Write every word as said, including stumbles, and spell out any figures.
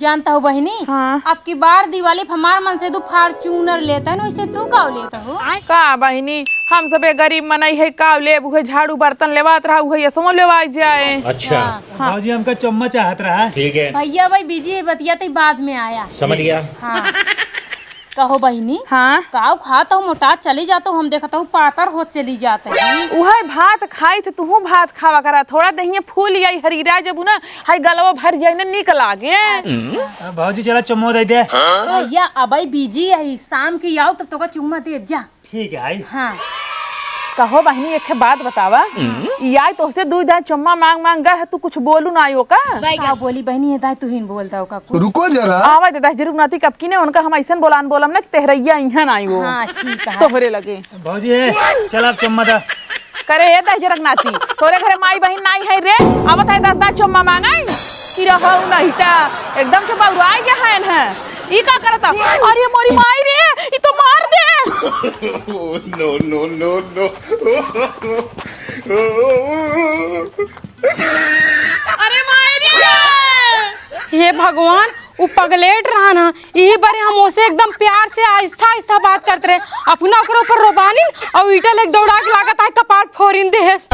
जानत हो बहिनी, हाँ। अब की बार दिवाली पे हमार मन से तू Fortuner लेत है, वैसे तू का लेत हो? का बहिनी, हम सबे गरीब मनई है, का लेब, उहे झाड़ू बर्तन लेवात रहा, उहे यसमो लेवा जाए। अच्छा। हाँ। भौजी, हमका चुम्मा चाहत रहा। ठीक है। भैया भाई busy है, बतियाते बाद में आया। समझ गया। हाँ। कहो बहिनी, हाँ। काव खात हो, मोटा चली जात हो, हम देखत हो पातर हो चली जात है। उहे भात खाई थे, तुहू भात खावा करा, थोड़ा देहिया फूल आई हरीरा जब ना, हाय गलवा भर जाए ना, निक लागे। अब भौजी चला चुम्मा दे दे। भैया अबई busy है, शाम की आओ तब तोका चुम्मा देब जा। ठीक है आई। हाँ। कहो बहिनी, एक ठे बात बतावा, ई आई तोहसे दुई दाई चुम्मा मांग मांग गए है, तू कुछ बोलू ना आयो का? का बोली बहिनी, ये दाई तू ही बोल दो का कुछ। रुको जरा। आवा दे दाई जरूर नाती कब की ने उनका हम ऐसन बोलान बोलम ना कि तेहरैया इहाँ ना आयो। हाँ, ठीक है। तोहरे लगे। भौजी है, चल आप चुम्मा दा। करे ए दहिजरक नाती, तोरे घरे माई बहिन नाई है रे, आवत है दस दस चुम्मा मांगै, कि रहौ नहीं ता, एकदम से बौराई गया है न। ई का करता? अरे मोरी माई रे, ई तो मार दे। No, no, no, no। अरे माई रे। हे भगवान, उ पगलेट रहा ना, यही बारे हम ओसे एकदम प्यार से आहिस्ता आहिस्ता बात करत रहे। अपना ओकरे ऊपर रोबानी और ईटा लेके दौड़ा के लागत है कपार फोरिन देहस।